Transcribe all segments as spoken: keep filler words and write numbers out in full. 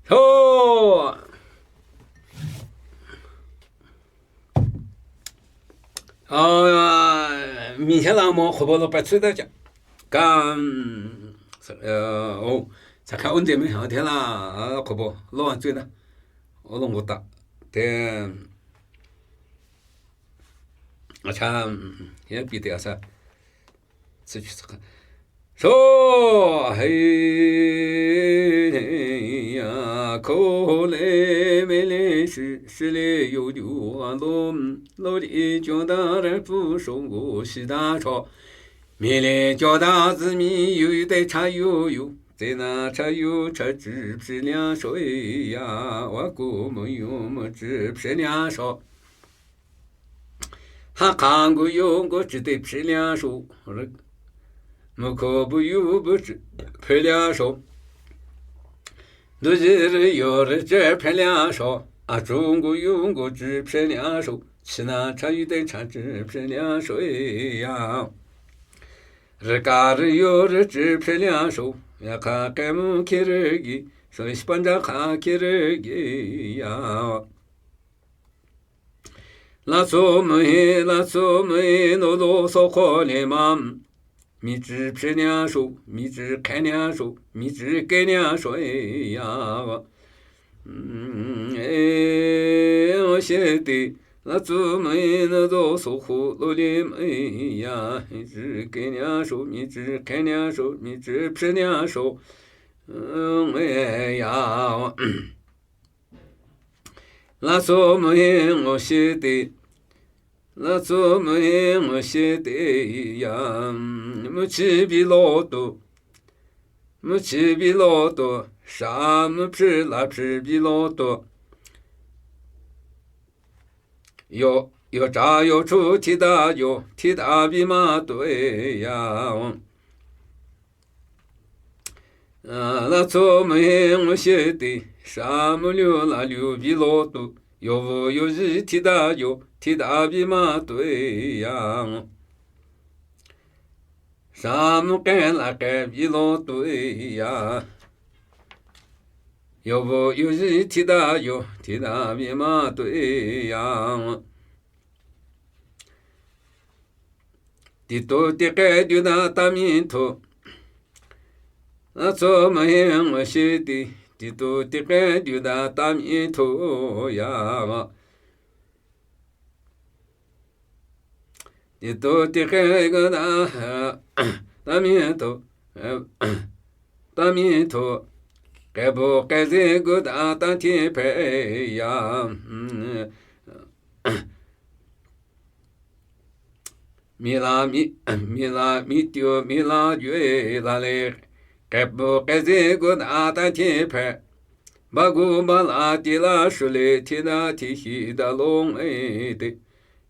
Ho! A, mi hela mo khübo lo pa tsü da cha. Ka, mm, sa-, eh, o, sakha unje mi ha thela, a, khübo lo a tsü da. O lo ngo ta. Te, acha, mm, ya pi te asa. Sho, hei, ya, ko le, me le, shi, shi le, yu, yu, a, lo, lo le, jo da, re, fu, sho, go, shi da, cho. Me le, jo da, zi, mi, yu, yu, de, cha, yu, yu. Ze na, cha, yu, cha, chi, pshi, lia, sho, e, ya. Wa, gu, mu, yu, mu, chi, pshi, lia, sho. Ha kha ngu yu ngu chi te phe lia sho. Mu ko bu yu bu chi phe lia sho. Du ji ri yu ri chi phe lia sho. A chu ngu yu ngu chi phe lia sho. Chi na cha yu te cha chi phe lia sho e ya. Ri ka ri yu ri chi phe lia sho. Ya kha ke mu ki ri gi. Sho ispan ja kha ki ri gi ya. La tso me, la tso me, no do so ko le ma. Mi chi phe nia sho, mi chi ke nia sho, mi chi ke nia sho e ya. Mm, e, o she te, la tso me, no do so ko lo le me ya. Mi chi ke nia sho, mi chi ke nia sho, mi chi phe nia sho. Mm, e ya. La so mo he ngo she te. La so mo he ngo she te ya. Mu chi bi lo to. Mu chi bi lo to. Sha mu phi la phi bi lo to. Yo, yo cha yo chu ti da yo. Ti da bi ma to e ya. La tso me ngo she te, sha mu liu la liu bi lo to, yo vo yo ji ti da yo, ti da bi ma to e ya ngo. Sha mu ke la ke bi lo to e ya. Yo vo yo ji ti da yo, ti da bi ma to e ya ngo. Ti to ti ke du da ta mi to. La tso me he ngo she te. Ti to ti ke du da ta mi to ya. Ti to ti ke gu da ta mi to. Ta mi to. Ke bo ke ze gu da ta ti phe ya. Mi la mi, mi la mi tiu, mi la yue la le. Ke bu ke ze gu da ta ti phe. Ba gu ba la ti la shu le ti da ti hi da long e te.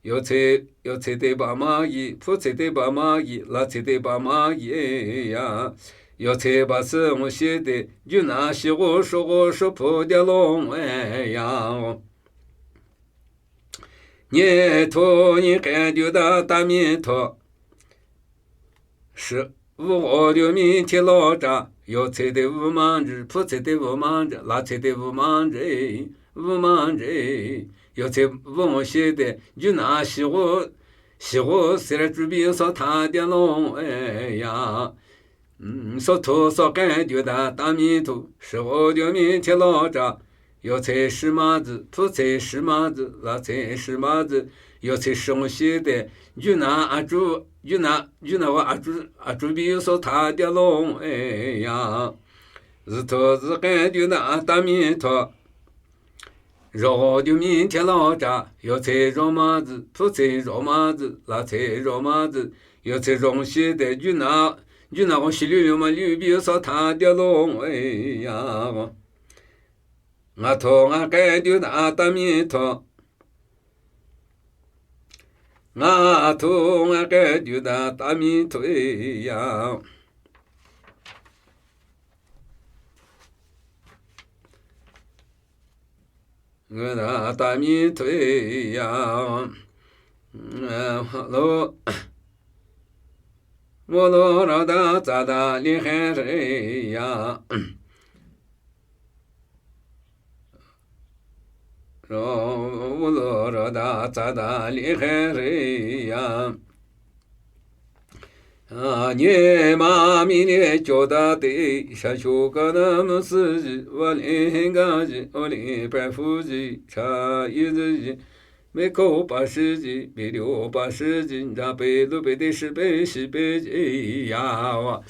Yo ce, yo ce te ba ma yi, pu ce te ba ma yi, la ce te ba ma yi e ya. Yo ce ba se ngo she te, ju na shi gu shu gu shu pu dia long e ya. Nye to nye ke du da ta mi to. Shi wu o du mi ti lo cha. Yo ce te wu ma ji, pu ce te wu ma ji, la ce te wu ma ji, wu ma ji. Yo ce wu ngo she te, ju na shi gu, shi gu se re chu bi so ta dia long e ya. So to so ke du da ta mi to, shi o du mi ti lo cha. Yo ce shi ma zi, pu ce shi ma zi, la ce shi ma zi. Yo ce shi ngo she te, ju na a chu, ju na, ju na wa a chu, a chu bi so ta dia long e ya. Zi to zi ke du da ta mi to. Zho du mi ti lo cha, yo ce zho ma zi, pu ce zho ma zi, la ce zho ma zi, yo ce zho ngo she te, ju na, ju na gu shi liu liu ma liu bi so ta dia long e ya. Nga to nga ke du da ta mi to. Nga to nga ke du da ta mi to e ya. Nga da ta mi to e ya. Lo. Mo lo ra da za da li he re ya. Ro, wu lo ro da tsa da li he re ya. A, nyema mi le cho da te, sha cho ka da mu si ji, wa le he ga ji, o le pa fu ji, cha yi ji ji, me ko pa shi ji, bi liu pa shi ji, da pe lu pe de shi pe shi pe ji ya wa.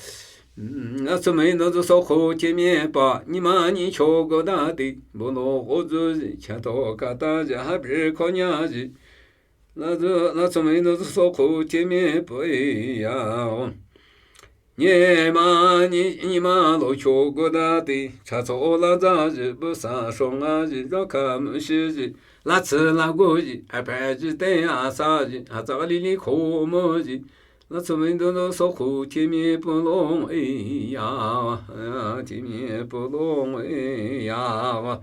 Mm, a tsu me no zu so ko che mie pa, nyema nyi cho go da te, bo lo go zu ji, cha to ka ta ji, ha bi ko nya ji. La zu, la tsu me no zu so ko che mie pa e ya. Nyema nyi, nyema lo cho go da te, cha cho la za ji, bu sa shong a ji, za ka mu shi ji, la tsi la go ji, a pa ji te a sa ji, a za li li ko mo ji, la tsu me no zu so ko che mie pa lo e ya, che mie pa lo e ya.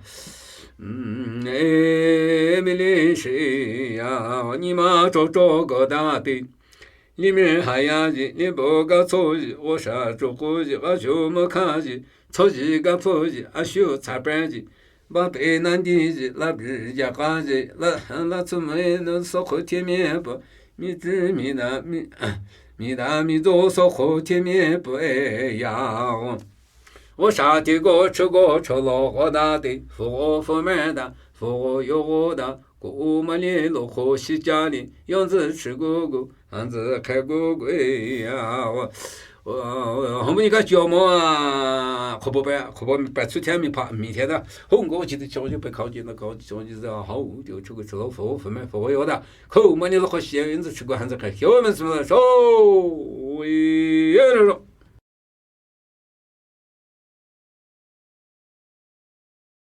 Mm, e, mi li shi ya, nyema cho cho go da te. Li mi ha ya ji, li bo ga cho ji, wo sha cho ko ji, ga shu mo ka ji, cho ji ga pho ji, a shu cha pa ji, ba pe nan di ji, la bi ya ka ji, la, la tsu me no so ko che mie pa, mi zi mi da, mi, mi da mi zo so ko che mie pa e ya. Wo sha ti go, chu go, cho lo go da te, fu go fu me da, fu go yo go da, ko u ma li lo ko shi ja li, yong zi chi gu gu, han zi kai gu gu e ya. Wo, wo, wo, ho mo ni ka jo mo a, ko bo pe, ko bo pe chu tia mi pa, mi tia da. Ho ngo ji de cho ji pe kao ji na kao ji cho ji za, ho, jo chu gu cho lo fu, fu me, fu yo da. Ko u ma li lo ko shi, yong zi chi gu, han zi kai, yo me zi ma da, so, ye ro.